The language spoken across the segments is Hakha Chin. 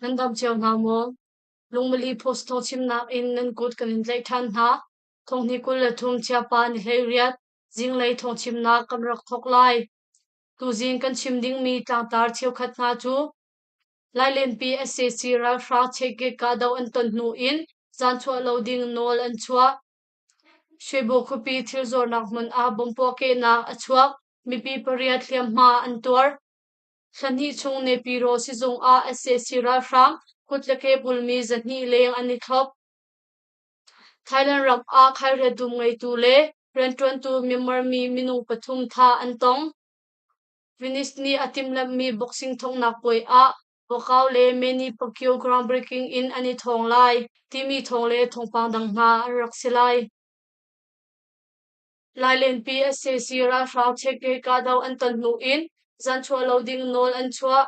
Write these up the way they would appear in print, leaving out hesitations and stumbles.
Nan dam cio hna maw? Lungmali post thawngchimnak in nan kut kan in tlaih ṭhan hna. Thonghni 23 Chiapa ni 18 zinglei thawngchimnak kan rak thawk lai. Tuzing kan chim dingmi tlangtar cheukhat hna cu Lailenpi sac ralhrang checkgate kahdoh an ton hnu in zan chuah lo ding nawl an chuah. Shwebo khuapi thil zuarnak hmun ah bomb puahkehnak a chuak. Mipi pariat hliamhma an tuar. Thla hnih chung Nepiro sizung ah sac ralhrang kut le ke bulmi 200 leng an i thlop. Thailand ram ah khairiat dum ngeitu le rianṭuantu Myanmar mi minung pathum thah an tong. Venice nih a timhlamhmi boxing thonghnak puai ah Pacquiao le Manny Pacquiao groundbreaking in an i thawng lai timi thawng le thawngpang dang hna an rak si lai. Lailenpi sac ralhrang checkgate kahdoh an ton hnu in zan chuah lo ding nawl an chuah.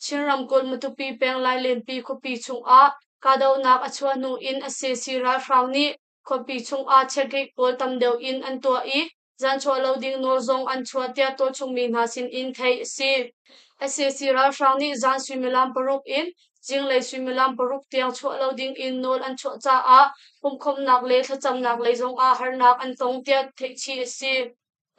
Chin ramkulh Matupi peng Lailenpi khuapi chungah kahdohnak a chuah hnu in sac ralhrang nih khuapi chungah checkgate pawl tam deuh in an tuah i zan chuah lo ding nawl zong an chuah tiah tualchungmi hna sin in theih a si. Sac ralhrang nih zan suimilam paruk in zinglei suimilam paruk tiang chuah lo ding in nawl an chuah caah pumhkhawmhnak le thlacamnak lei zong ah harnak an tong tiah theihchih a si.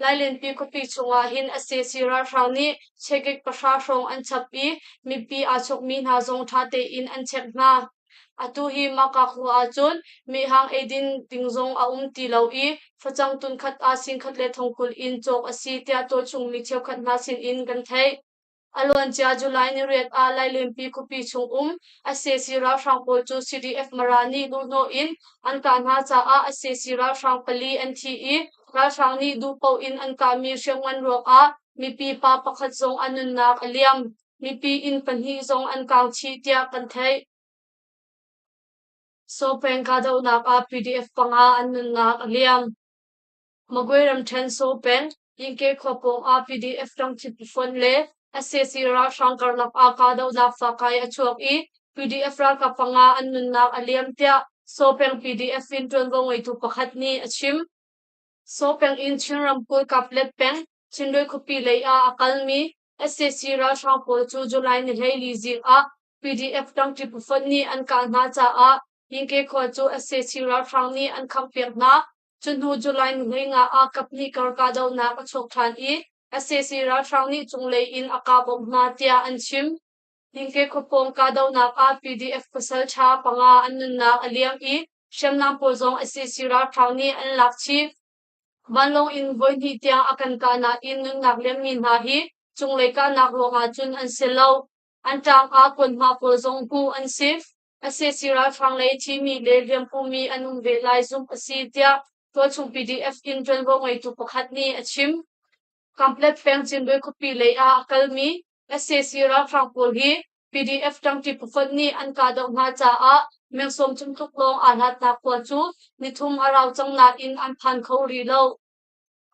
Lailenpi khuapi chungah hin sac ralhrang nih chekik pahra hrawng an chap i mipi aa chawkmi hna zong ṭha tein an chek hna. Atu hi mahka khua ahcun mehhang eidin ding zong a um ti lo i facang tunkhat ah singkhat le thongkul in cawk a si tiah tualchungmi cheukhat hna sinin kan theih. A luancia July niriat ah Lailenpi khuapi chung um sac ralhrang pawl cu CDF Mara nih luhhnawh in an kah hna caah sac ralhrang pali an thi i ralhrang nih duh paoh in an kahmi hriamngan ruangah mipi pa pakhat zong a nunnak a liam. Mipi inn pahnih zong an kaang chih tiah kan theih. Saw peng kahdohnak ah PDF panga an nunnak a liam. Magwe ramṭhen Saw peng Yingke khua pawng ah PDF ṭangṭhi phufonh le sac ralhrang karlak ah kahdohnak fakai a chuak i PDF ralkap panga an nunnak a liam tiah Saw peng PDF in ṭuanvo ngeitu pakhat nih a chim. Saw peng in Chin ramkulh Kaplet peng Chinlui khuapi lei ah a kalmi sac ralhrang pawl cu July ni 14 zing ah PDF ṭangṭi phufonh nih an kah hna caah Yingke khua cu sac ralhrang nih an khanghpiak hna. Cu hnu July ni 15 ah kaphnih kar kahdohnak a chuak ṭhan i sac ralhrang nih cunglei in a kah bawmh hna tiah an chim. Yingke khua pawng kahdohnak ah PDF pasalṭha panga an nunnak a liam i hriamnam pawl zong sac ralhrang nih an lak chih. Vanlawng in voihnih tiang a kan kah nain nunnak liammi hna hi cunglei kahnak ruangah cun an si lo. An ṭaang ah kuanhma pawl zong hmuh an si. Sac ralhrang lei thimi le hliampumi an um ve lai zumh a si tiah tualchung PDF in ṭuanvo ngeitu pakhat nih a chim. Kamplet peng Cinlui khuapi lei ah a kalmi sac ralhrang pawl hi PDF ṭangṭi phufonh nih an kahdoh hna caah meng sawm thum tluk lawng aa hlatnak khua cu nithum a rau cang nain an phan kho rih lo.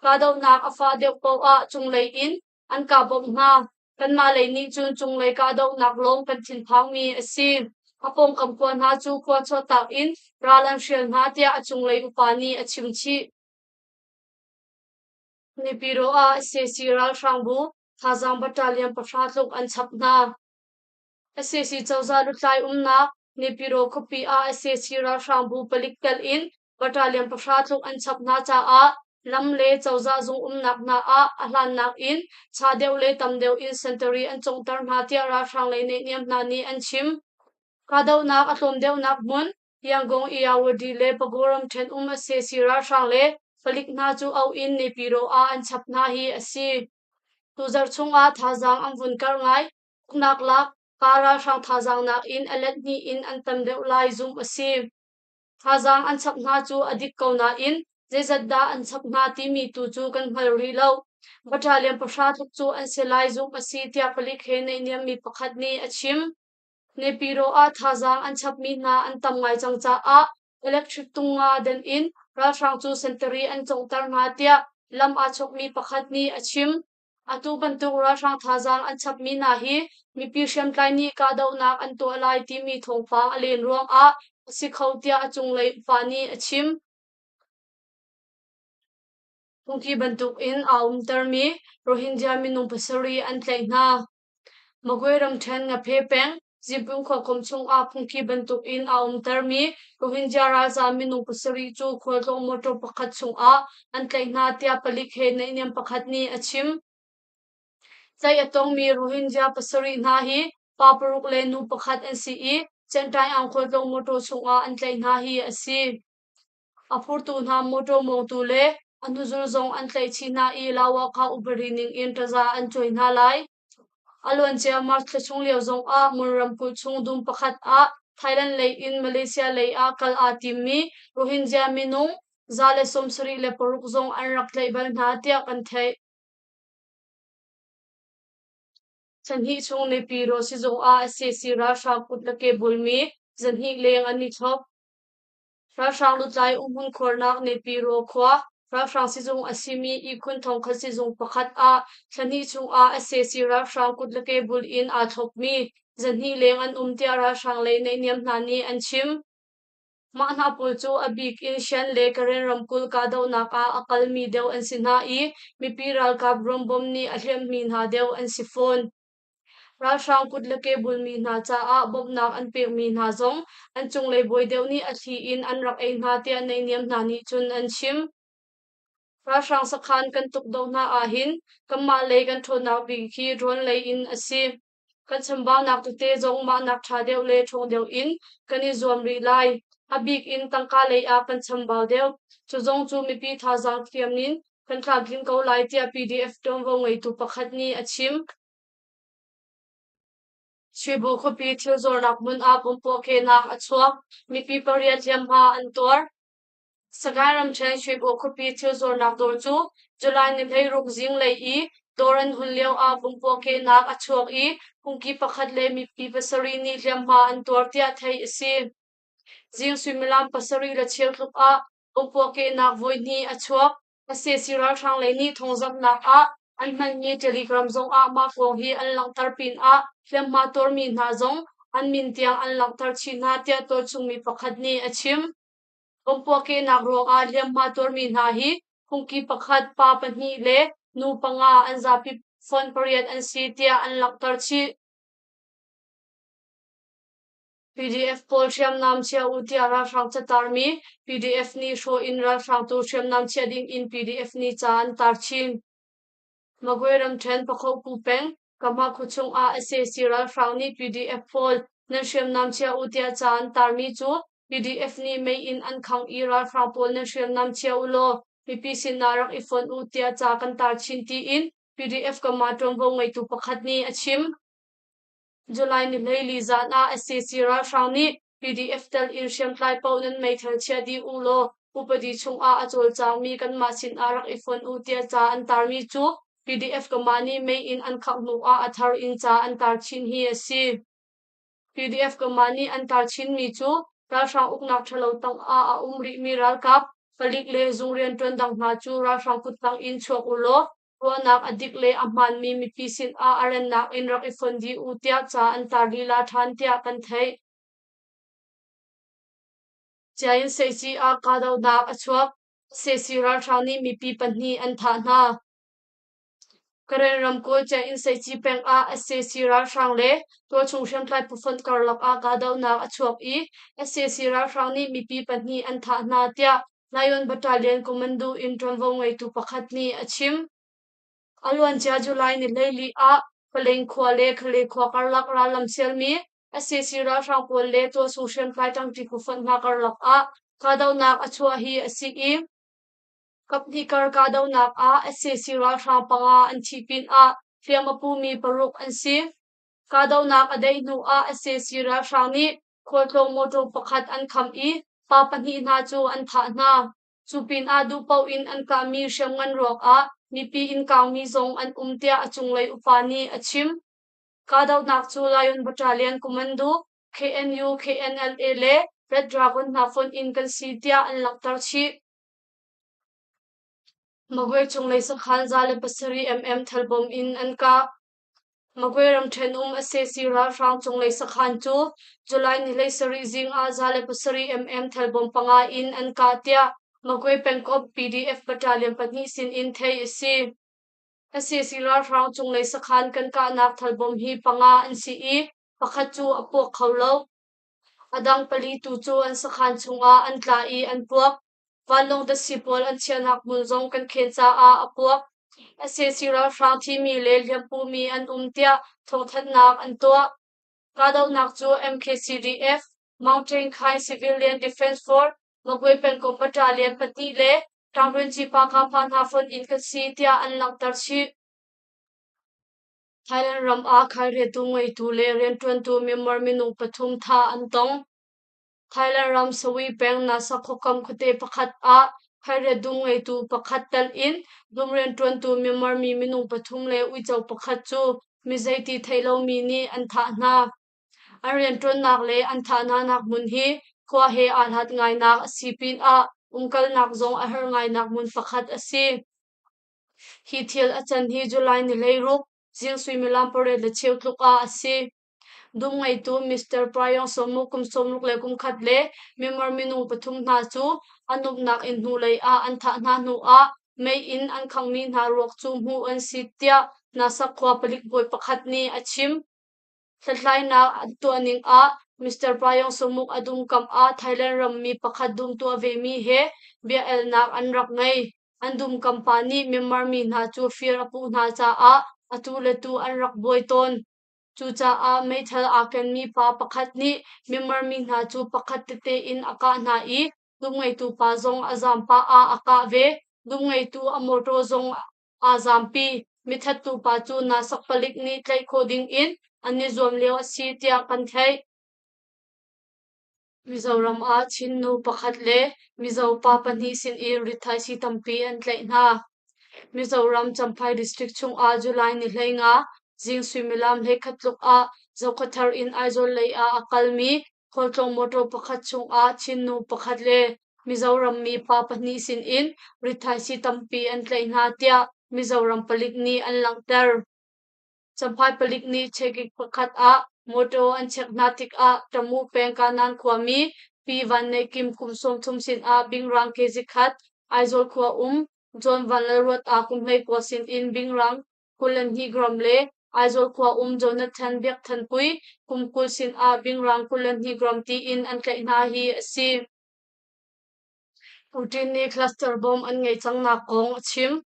Kahdohnak a fah deuh paoh ah cunglei in an kah bawmh hna. Kanmah lei nih cun cunglei kahdohnak lawng kan thinphangmi a si. A pawngkam khua hna cu khua chuahtak in ral an hrial hna tiah a cunglei upa nih a chim chih. Nipiro ah sac ralhrangbu thazaang battalion pahra tluk an chap hna. Sac cozah lutlai umnak Nipiro khuapi ah sac ralhrangbu palik telh in battalion pahra tluk an chap hna caah lam le cozah zung umnak hna ah a hlannak in cha deuh le tam deuh in sentari an conghter hna tiah ralhrang lei naihniam hna nih an chim. Kahdohnak a tlawm deuhnak hmun Yangon Irrawaddy le Pago ramṭhen um sac ralhrang le palik hna cu auh in Naypyidaw ah an chap hna hi a si. Tuzarh chungah thazaang an vun karh ngai. Uknak lak pa ralhrang thazaang nakin a let hnih in an tam deuh lai zumh a si. Thazaang an chap hna cu a dik ko nain zeizat dah an chap hna timi tu cu kan hngal rih lo. Battalion pahra tluk cu an si lai zumh a si tiah palik he naihniammi pakhat nih a chim. Naypyidaw ah thazaang an chapmi hna an tam ngai cang caah electric tung nga den in ralhrang cu sentari an conghter hna tiah lam aa chawkmi pakhat nih a chim. Atu bantuk ralhrang thazaang an chapmi hna hi mipi hriamtlai nih kahdohnak an tuah lai timi thawngpang a len ruangah a si kho tiah a cunglei upa nih a chim. Phungki bantukin aa umtermi Rohingya minung pasarih an tlaih hna. Magwe ramṭhen Ngaphe peng. Zipum khuakom chungah phungki bantukin aa umtermi Rohingya ralzaam minung pasarih cu khualtlawng motor pakhat chungah an tlaih hna tiah palik he naihniam pakhat nih a chim. Tlaih a tongmi Rohingya pasarih hna hi pa paruk le nu pakhat an si i Centai-aung khualtlawng motor chungah an tlaih hna hi a si. A phurtu hna mawṭaw mawngtu le a hnuzul zong an tlaih chih hna i Lawakha upadi ningin ṭaza an cuai hna lai. A luancia March thla chung lio zongah Mon ramkulh chung dum pakhat ah Thailand lei in Malaysia lei ah kal aa timmi Rohingya minung 176 zong an rak tlaih bal hna tiah kan theih. Thla chung Naypyidaw sizung ah sac ralhrang kut le ke bulmi zahnih leng an i thlop. Ralhrang lutlai umhmun khuarnak Naypyidaw khua ralhrang sizung a simi ihkhun thongkhat sizung pakhat ah thla hnih chungah sac ralhrang kut le ke bul in aa thlopmi zahnih leng an um tiah ralhrang lei naihniam hna nih an chim. Mah hna pawl cu a bik in Shan le Karen ramkulh kahdohnak ah a kalmi deuh an si hna i mipi ralkap ruambawm nih a hliamhmi hna deuh an si fawn. Ralhrang kut le ke bulmi hna caah bawmhnak an pekmi hna zong an cunglei bawi deuh nih a thli in an rak ei hna tiah naihniam hna nih cun an chim. Ralhrang sakhan kan tukdoh hna ahhin kanmah lei kan ṭhawnnak bik hi drone lei in a si. Kan chambaunak tete zong mahnak ṭha deuh le ṭhawng deuh in kan i zuam rih lai. A bik in tangka lei ah kan chambau deuh. Cu zong cu mipi thazaang thiam in kan tlamtling ko lai tiah PDF ṭuanvo ngeitu pakhat nih a chim. Suibu khuapi thil zuarnak hmun ah pumpuahkehnak a chuak. Mipi pariat hliamhma an tuar. Sagaing ramṭhen Suibu khuapi thil zuarnak dawr cu July ni 16 zinglei i dawr an hun lio ah pumpuahkehnak a chuak i phungki pakhat le mipi pasarih nih hliamhma an tuar tiah theih a si. Zing suimilam pasarih le cheu tluk ah pumpuahkehnak voihnih a chuak. Sac ralhrang lei nih thawngzamhnak ah an hmanmi Telegram zongah mah kong hi an langhter pinah hliamhma tuarmi hna zong an min tiang an langhter chih hna tiah tualchungmi pakhat nih a chim. Pumpuahkehnak ruangah hliamhma tuarmi hna hi phungki pakhat, pa pahnih le nu panga an zapi fonh pariat an si tiah an langhter chih. PDF pawl hriamnam chia u tiah ralhrang catarmi PDF nih hrawh in ralhrang tu hriamnam chia ding in PDF nih ca an tar chin. Magwe ramṭhen Pakhoku peng Kama khuachung ah sac ralhrang nih PDF pawl nan hriamnam chia u tiah ca an tarmi cu PDF nih mei in an khangh i ralhrang pawl nan hriamnam chia u law mipi sinah rak i fonh u tiah ca kan tar chin tiin PDF Kama ṭuanvo ngeitu pakhat nih a chim. July ni 14 zan ah sac ralhrang nih PDF tel in hriamtlai paoh nan meithal chia dih u law upadi chungah a cawlcangmi kanmah sinah rak i fon u tiah ca an tarmi cu PDF Kama nih mei in an khangh hnu ah a thar in ca an tar chin hi a si. PDF Kama nih an tar chinmi cu ralhrang uknak ṭhalo tangah a um rihmi ralkap, palik le zung rianṭuan dang hna cu ralhrang kuttang in chuak u law ruahnak a dik le a hmaanmi mipi sinah a rannak in rak i fon dih u tiah ca an tar lila ṭhan tiah kan theih. Ciain Seici ah kahdohnak a chuak. Sac ralhrang nih mipi pahnih an thah hna. Karen ramkulh Ciain Seici peng ah sac ralhrang le tualchung hriamtlai phufonh karlak ah kahdohnak a chuak i sac ralhrang nih mipi pahnih an thah hna tiah Lion Battalion Commando in ṭuanvo ngeitu pakhat nih a chim. A luancia July ni 14 ah Paleng khua le Khale khua karlak rallam sialmi sac ralhrang pawl le tualchung hriamtlai ṭangṭi phufonh hna karlak ah kahdohnak a chuah hi a si i kaphnih kar kahdohnak ah sac ralhrang panga an thih pinah hliam a pumi paruk an si. Kahdohnak a daih hnu ah sac ralhrang nih khualtlawng mawṭaw pakhat an kham i pa pahnih hna cu an thah hna. Cu pinah duhpaoh in an kahmi hriamngan ruangah mipi inn kaangmi zong an um tiah a cunglei upa nih a chim. Kahdohnak cu Lion Battalion Commando, KNU, KNLA le Red Dragon hna fonh in kan si tiah an langhter chih. Magwe cunglei sakhan 107 mm thalbawm in an kah. Magwe ramṭhen um sac ralhrang cunglei sakhan cu July ni 17 zing ah 107 mm thalbawm panga in an kah tiah Magwe pengkomh PDF battalion pahnih sin in theih a si. Sac ralhrang cunglei sakhan kan kahnak thalbawm hi panga an si i Pakhat cu a puak kho lo. A dang pali tu cu an sakhan chungah an tla i an puak. Vanlawng datsi pawl an chiahnak hmun zong kan khen caah a puak. Sac ralhrang thimi le hliampumi an um tiah thawngthanhnak an tuah. Kahdohnak cu MKCDF, Mountain Khaing Civilian Defense Force, Magway pengkomh battalion pahnih le Ṭangrinci Pahkahpah hna fonh in kan si tiah an langhter chih. Thailand ram ah khairiatu ngeitu le rianṭuantu Myanmar minung pathum thah an tong. Thailand ram Sawi peng Nasa khuakam khuate pakhat ah khairiat dum ngeitu pakhat telh in dum rianṭuantu Myanmar mi minung pathum le uico pakhat cu mi zeiti theih lomi nih an thah hna. An rianṭuannak le an thah hnanak hmun hi khua he aa hlat ngainak a si pinah umkalnak zong a har ngainak hmun pakhat a si. Hi thil a can hi July ni 16, zing suimilam 8:15 tluk ah a si. Dum ngeitu Mr. Prayong Sawmuk kum 61 le Myanmar minung pathum hna cu an umnak inn hnulei ah an thah hna hnu ah mei in an khanghmi hna ruak cu hmuh an si tiah Nasak khua palik bawi pakhat nih a chim. Hlathlainak an tuah ning ah Mr. Prayong Sawmuk a dum kam ah Thailand rammi pakhat dum tuah vemi he bia elnak an rak ngei. An dum kam pa nih Myanmar mi hna cu fir a puh hna caah atu le tu an rak buai tawn. Cucaah meithal aa kenmi pa pakhat nih Myanmar mi hna cu pakhat tete in a kah hna i dum ngeitu pa zong a zaam pah ah a kah ve. Dum ngeitu a mawṭaw zong aa zaampi. Mithattu pa cu Nasak palik nih tlaih khawh ding in an i zuam lio a si tiah kan theih. Mizoram ah Chin nu pakhat le Mizo pa pahnih sin in rithaisii tampi an tlaih hna. Mizoram Champhai district chungah July ni 15 zing suimilam 11 tluk ah Zokhawthar in Aizawl lei ah a kalmi khualtlawng motor pakhat chungah Chin nu pakhat le Mizoram mi pa pahnih sin in rithaisii tampi an tlaih hna tiah Mizoram palik nih an langhter. Champhai palik nih chekik pakhat ah mawṭaw an chek hna tikah Tamu peng Kanan khuami Pi Van Neih Kim kum 30 sinah bingrang kg khat, Aizawl khua um John Van Lalruat ah kum 19 sinin bingrang 22 gram le Aizawl khua um Jonathan Biak Than Pui kum 20 sinah bingrang 22 gram tiin an tlaih hna hi a si. Putin nih cluster bomb an ngeih cangnak kong a chim.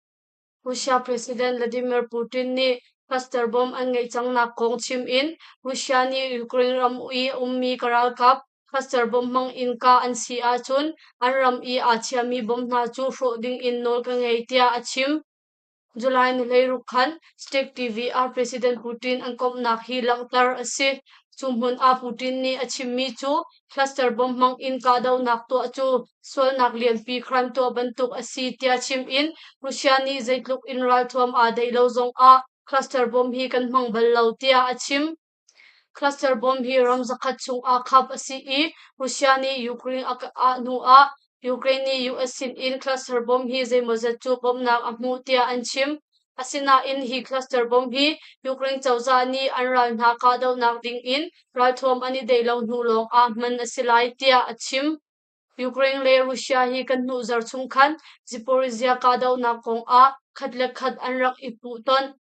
Russia President Vladimir Putin nih cluster bomb an ngeih cangnak kong chim in Russia nih Ukraine ram i a ummi ka ralkap cluster bomb hmang in kah an si ahcun an ram i aa chiami bomb hna cu hrawh ding in nawl ka ngei tiah a chim. July ni 16 khan State TV ah President Putin an komhnak hi langhter a si. Cu hmun ah Putin nih a chimmi cu cluster bomb hmang in kahdohnak tuah cu sualnak lianpi crime tuah bantuk a si tiah chim in Russia nih zeitluk in ralthuam aa deih lo zong ah cluster bomb hi kan hmang bal lo tiah a chim. Cluster bomb hi ram zakhat chung ah khap a si i Russia nih Ukraine a kah hnu ah Ukraine nih US sin in cluster bomb hi zeimawzat cu bawmhnak a hmuh tiah an chim. Asinain hi cluster bomb hi Ukraine cozah nih an ral hna kahdohnak ding in ralthuam an i deih lo hnu lawng ah hman a si lai tiah a chim. Ukraine le Russia hi kan hnu zarh chung khan Zaporizhzhia kahdohnak kong ah khat le khat an rak i puh ton.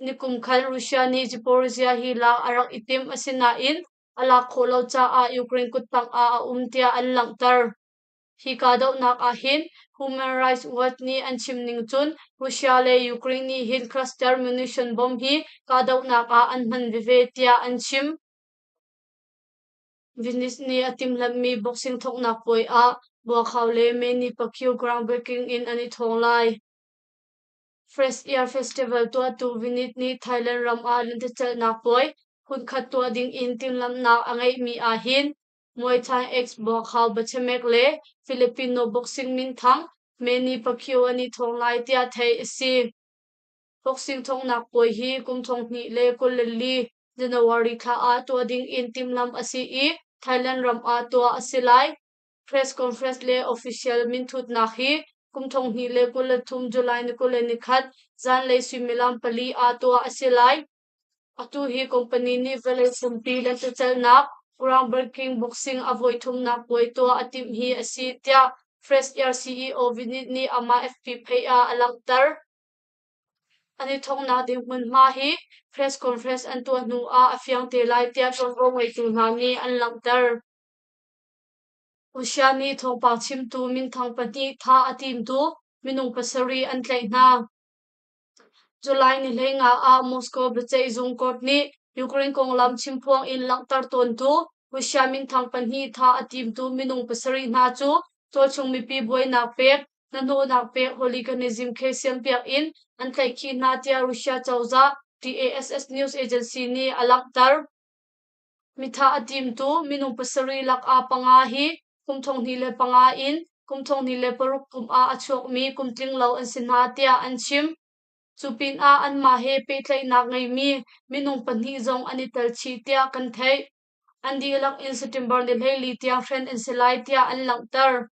Nikum khan Russia nih Zaporizhzhia hi lak a rak i timh asinain a lak khawh lo caah Ukraine kuttang ah a um tiah an langhter. Hi kahdohnak ahhin Human Rights Watch nih an chim ning cun Russia le Ukraine nih hin cluster munition bomb hi kahdohnak ah an hman veve tiah an chim. Venice nih a timhlamhmi boxing thonghnak puai ah Buakhao le Manny Pacquiao groundbreaking in an i thawng lai. Fresh Air Festival tuahtu Venice nih Thailand ram ah lentecelhnak puai phunkhat tuah ding in timhlamhnak a ngeihmi ahhin Muay Thai ex Buakhao Bachamek le Filipino boxing minthang Manny Pacquiao an i thawng lai tiah theih a si. Boxing thonghnak puai hi kum 2024 January thla ah tuah ding in timhlamh a si i Thailand ram ah tuah a si lai. Press conference le official minthutnak hi kum 2023 July ni 21 zanlei suimilam 4 ah tuah a si lai. Atu hi company nih vawlei pumpi lentecelhnak groundbreaking boxing a voithumnak puai tuah a timh hi a si tiah Fresh Air CEO Vinit nih amah FP phei ah a langhter. An i thonghnak ding hmunhma hi press conference an tuah hnu ah a fiang te lai tiah ṭuanvo ngeitu hna nih an langhter. Russia nih thawngpang chimtu minthang pahnih thah a timtu minung pasarih an tlaih hna. July ni 15 ah Moscow biaceihzung court nih Ukraine konglam chimphuang in langhter tawntu Russia minthang pahnih thah a timtu minung pasarih hna cu tualchung mipi buainak pek, hnahnawhnak pek hooliganism case siampiak in an tlaihkhih hna tiah Russia cozah TASS news agency nih a langhter. Mithah a timtu minung pasarih lakah panga hi kum 2005 in kum 2006 kum ah a chuakmi kum tlinglo an si hna tiah an chim. Cu pinah anmah he pehtlaihnak ngeimi minung pahnih zong an i tel chih tiah kan theih. An dihlak in September ni 14 tiang hren an si lai tiah an langhter.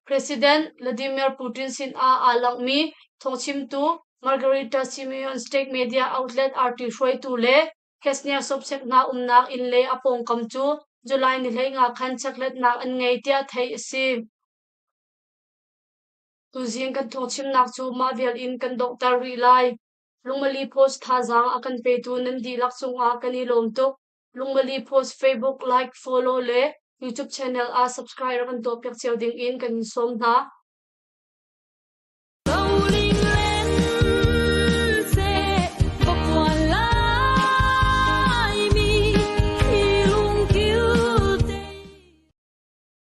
President Vladimir Putin sinah aa langhmi thawngchimtu Margarita Simeon state media outlet RT hruaitu le Chechnya sawpsek hna umnak inn le a pawngkam cu July ni 15 khan chekhlatnak an ngei tiah theih a si. Tuzing kan thawngchimnak cu mah vial in kan donghter rih lai. Lungmali Post thazaang a kan petu nan dihlak cungah kan i lawm tuk. Lungmali Post Facebook like, follow le YouTube channel ah subscribe rak kan tuahpiak cio ding in kan in sawm hna.